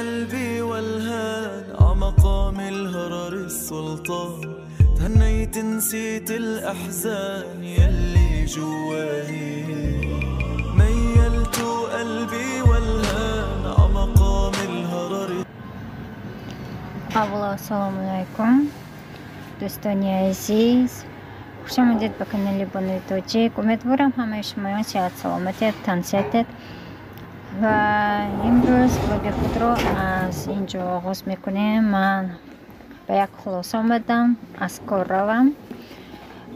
قلبي والهان عمقام الهرر السلطان تهنيت نسيت الأحزان يلي جواني ميلت قلبي والهان عمقام الهرر. Аввало ассалому алайкум, дӯстони азиз, хуш омадед ба канали Бонуи Тоҷик. Умедворам ҳамаи шумоён сиҳат саломатед, тансиҳатед. Ва имрӯз влоги худро аз ин ҷо оғоз мекунем. Ман ба як хулоса омадам, аз кор равам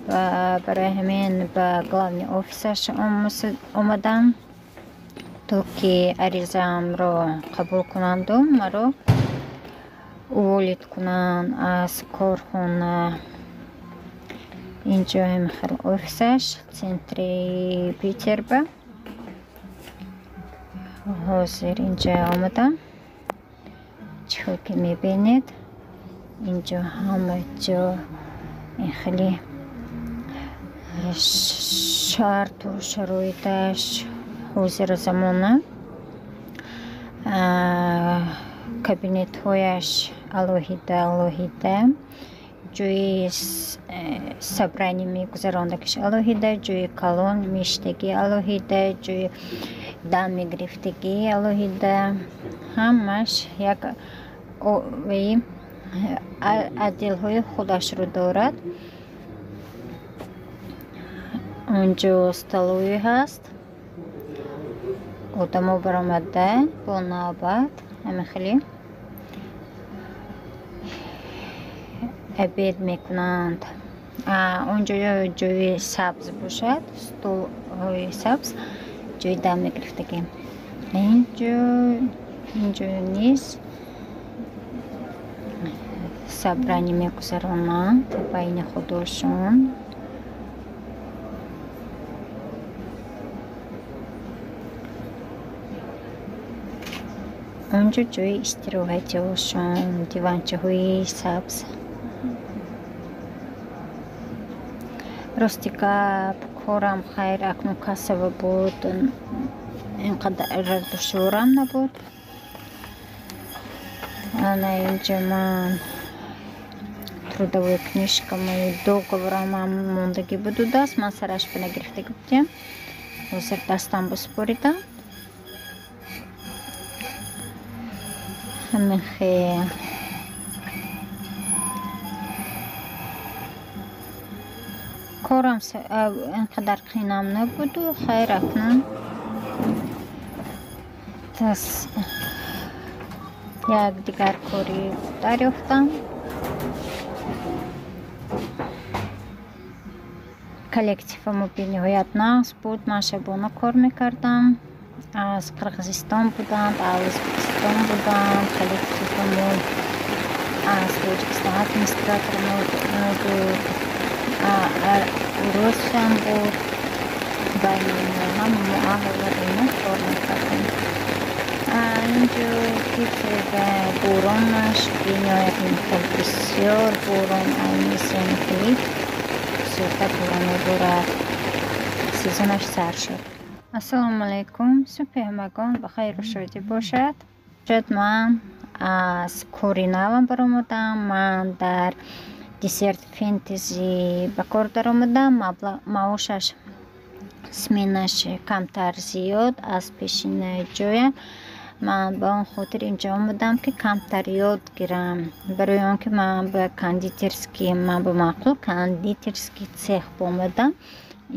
ва барои ҳамин ба главни офисаш омадам, то ки аризаамро қабул кунанду маро уволить кунанд аз корхона. Инҷо ҳамин хел офисаш, центри Питерба. Ҳозир инҷа омадам. Чӣ хел ки мебинед, инҷо ҳама ҷо ин хеле шарту шароиташ ҳозира замона. Кабинетҳояш алоҳида алоҳида, ҷои собрание мегузарондагиш алоҳида, ҷои калон мештагӣ алоҳида, ҷои дам мегирифтагӣ алоҳида. Ҳамаш як отделҳои худашро дорад. Онҷо столовый ҳаст, одамо баромада бо навбат ҳамин хеле обед мекунанд. Онҷо ҷои сабз бошад, столҳои сабз, ҷои дам мегирифтагӣ. Инҷо низ собрание мегузаронанд байни худошон. Онҷо ҷои истироҳатиҳошон, диванчаҳои сабз. Рости гап, корам хайр акнун кассава буд, ин қадар душворам набуд. Ана инҷа ман трудовой книжкамою договорамам мондагӣ буду даст, ман сараш ба нагирифтагӣ будем. Ҳозир дастам бисупоридам. Ҳамин хел. Корам ин қадар қиynам набуду хайр акнун як дигар кори дарёфтам. Коллективамо бениҳоят нағз буд. Ман шабона кор мекардам. Аз Қирғизистон буданд, аз Ӯзбекистон буданд. Коллективамо аз Тоҷикистон администратормо буд, русам буд. Байни мо ҳама мо аҳл мо кор мекардем. Инҷо Питерба боронаш бениҳоят хел бисёр борон, айни сени хеле бисёртар борон меборад. Сезонаш сар шуд. Ассалому алайкум, субҳи ҳамагон ба хайру шодӣ бошад. Шояд ман аз кори навам баромадам. Ман дар Десерт Фэнтези ба кор даромадам. Маошаш сменаш камтар зиёд аз пешина ҷоям. Ман ба он хотир инҷо омадам, ки камтар ёд гирам. Барои он ки ман ба кондитерский, ман ба маъқул кондитерский цех омадам.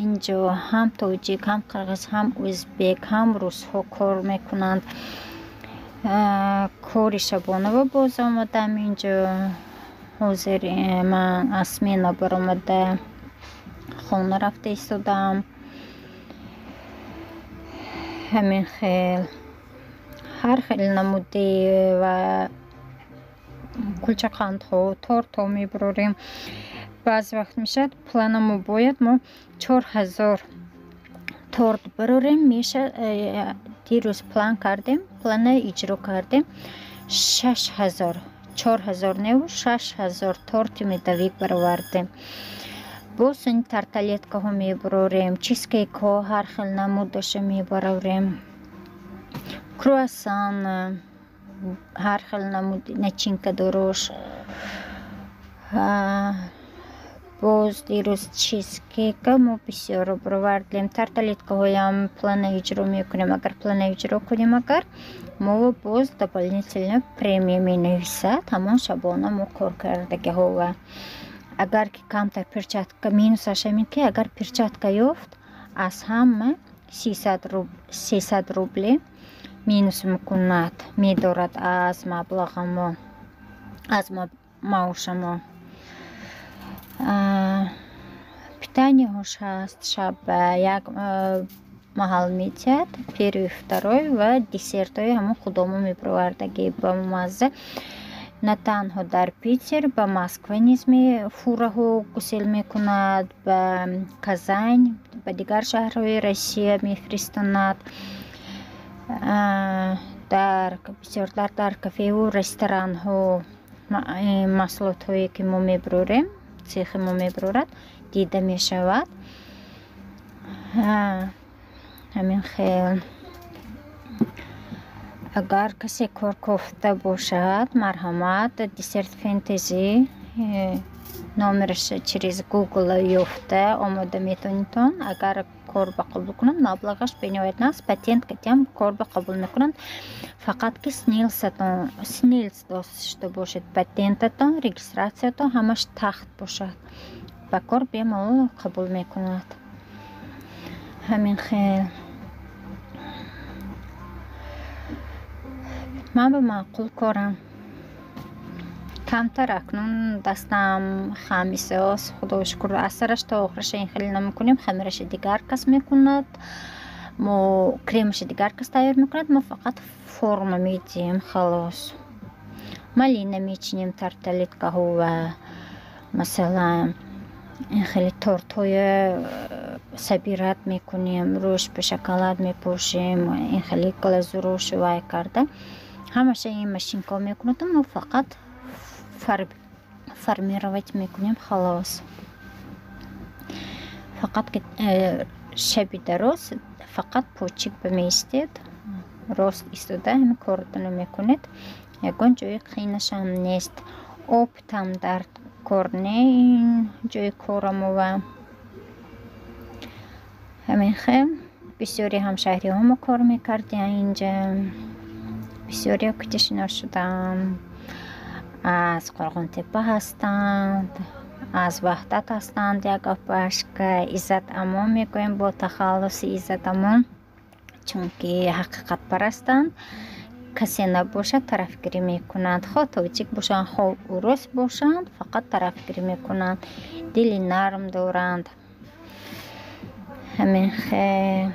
Инҷо ҳам тоҷик, ҳам қирғиз, ҳам ӯзбек, ҳам русҳо кор мекунанд. Кори шабонава боз омадам инҷо. Ҳозир ман аз смена баромада хона рафта истодам. Ҳамин хел ҳар хел намуди ва кулчақандҳо, тортҳо мебарорем. Баъзе вақт мешавад планамо бояд мо 4000 торт барорем. Дирӯз план кардем, плана иҷро кардем. 6000, 4000 неву 6000 торти медовик баровардем. Боз ин тарталеткаҳо мебарорем, чизкейкҳо ҳар хел намудаша мебарорем, круассан. Ҳар хел намуди начинка дорош. Боз дирӯз чизкейка мо бисёро баровардем. Тарталеткаҳоям плана иҷро мекунем. Агар плана иҷро кунем, агар мо боз дополнительно премия менависад, ҳамон шабона мо кор кардагиҳова. Агар ки камтар перчатка, минусаш ҳамин ки агар перчатка ёфт, аз ҳама 300 рубле минус мекунад, медорад аз маблағамо, аз маошамо. Питанияҳош ҳаст, шаб як маҳал метиҳад, первый, второй ва десертҳои ҳамон худомо мебаровардагӣ ба мазза. На танҳо дар Питер, ба Москва низ фураҳо гусел мекунад, ба Казань, ба дигар шаҳрҳои Россия мефиристонад. Дар бисёртар дар кафеу ресторанҳо маҳсулотҳое ки мо мебарорем, цехи мо мебарорад, дида мешавад. Ҳамин хел. Агар касе кор кофта бошад, марҳамат, Десерт Фэнтези номераш через Google ёфта омода метавонитон. Агар кор ба қабул кунанд, маблағаш бениҳоят наст, патент катиам кор ба қабул мекунанд. Фақат ки СНИЛС дошта бошед, патентатон, регистратсиятон ҳамаш тахт бошад, ба кор бемалол қабул мекунад. Ҳамин хел. Ман ба маъқул корам. Камтар акнун дастам хамисоз, худо шукр, аз сараш то охираша ин хеле намекунем, хамираша дигар кас мекунад, мо кремаша дигар кас тайёр мекунад, мо фақат форма медиҳем, халос. Малина мечинем, тарталеткаҳо ва масалан ин хеле тортҳоя собирать мекунем, рӯш ба шоколад мепошем, ин хеле глазурош вай карда. Ҳамаша ин машинкаҳо мекунад, мо фақат формировать мекунем, халос. Фақат ки шаби дароз фақат почик бимеистед, рост истода ҳамин коротонро мекунед, ягон ҷои қийнашам нест. Оптам дар кор не, ин ҷои корамова. Ҳамин хел. Бисёри ҳамшаҳриҳо мо кор мекардем инҷа, бисёриҳо ки шинос шудам, аз Қорғонтепа ҳастанд, аз Ваҳдат ҳастанд. Як апашка Иззат Амон мегӯем бо тахаллуси Иззат Амон, чунки ҳақиқатпарастанд. Касе набошад тарафгирӣ мекунанд, хоҳ тоҷик бошанд, хоҳ урус бошанд, фақат тарафгирӣ мекунанд, дили нарм доранд. Ҳамин хел.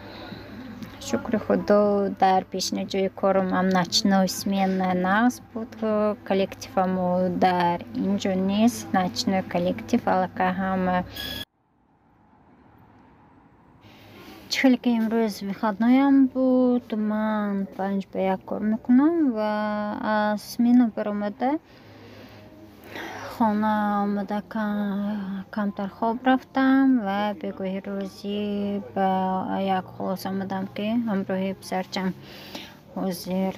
Шукри худо, дар пешини ҷои корам ҳам ночной смена нағз буд, коллективамо дар инҷо нест, ночной коллектив аллакай ҳама. Чӣ хеле ки имрӯз выходноям буд, ман 12:55 кор мекунам ва аз смена баромада хона омада камтар хоб рафтам ва бегоҳи рӯзӣ ба як хулоса омадам, ки ҳамроҳи писарчам ҳозир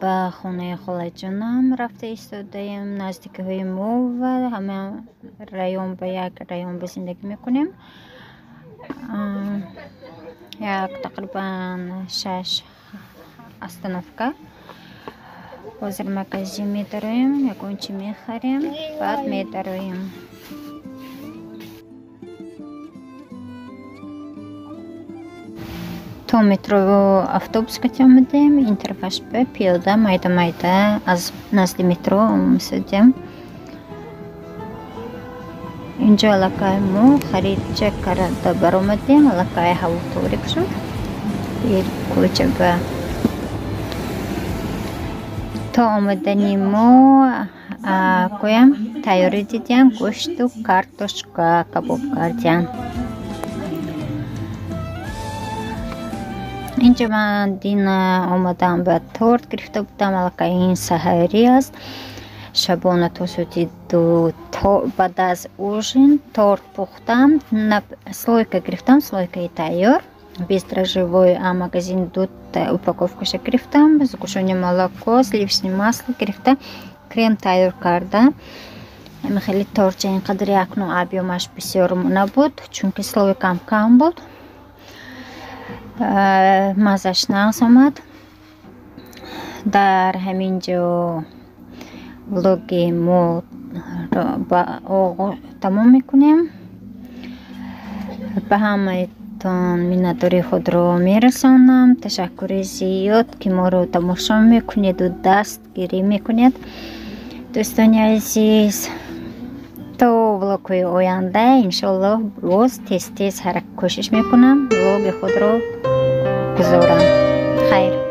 ба хонаи холаҷонам рафта истодаем. Наздикиҳои мо ва ҳама район ба як район ба зиндагӣ мекунем. Як тақрибан 6 остановка. Ҳозир магазин медароем, ягон чи мехарем, баъд медароем. То метро автобус кати омадем, ин тарафаш ба пиёда майда майда аз назди метро омадем. Инҷо аллакай мо харидча карда баромадем, аллакай ҳаво торик шуд. Кӯча ба то омадани мо гӯям тайёрӣ дидем, гӯшту картошка кабоб кардем. Инҷо ман дина омадам ба торт гирифта будам, аллакай ин саҳарӣ аст. Шабона то соати 2 баъд аз ужин торт пухтам, слойка гирифтам, слойкаи тайёр. Бездрожжевой магазин дута упаковкаша гирифтам, сгущённое молоко, сливочное масло гирифта, крем тайёр карда. Ами хеле торча ин қадар якну объёмаш бисёр набуд, чунки слойкам кам буд. Маззаш нағз омад. Дар ҳамин ҷо влоги мо ба тамом мекунем. Ба ҳамаатон миннатдории худро мерасонам. Ташаккури зиёд, ки моро тамошо мекунеду дастгирӣ мекунед. Дӯстони азиз, то влогҳои оянда, иншоаллоҳ, боз тез тез кӯшиш мекунам, влоги худро гузорам. Хайр.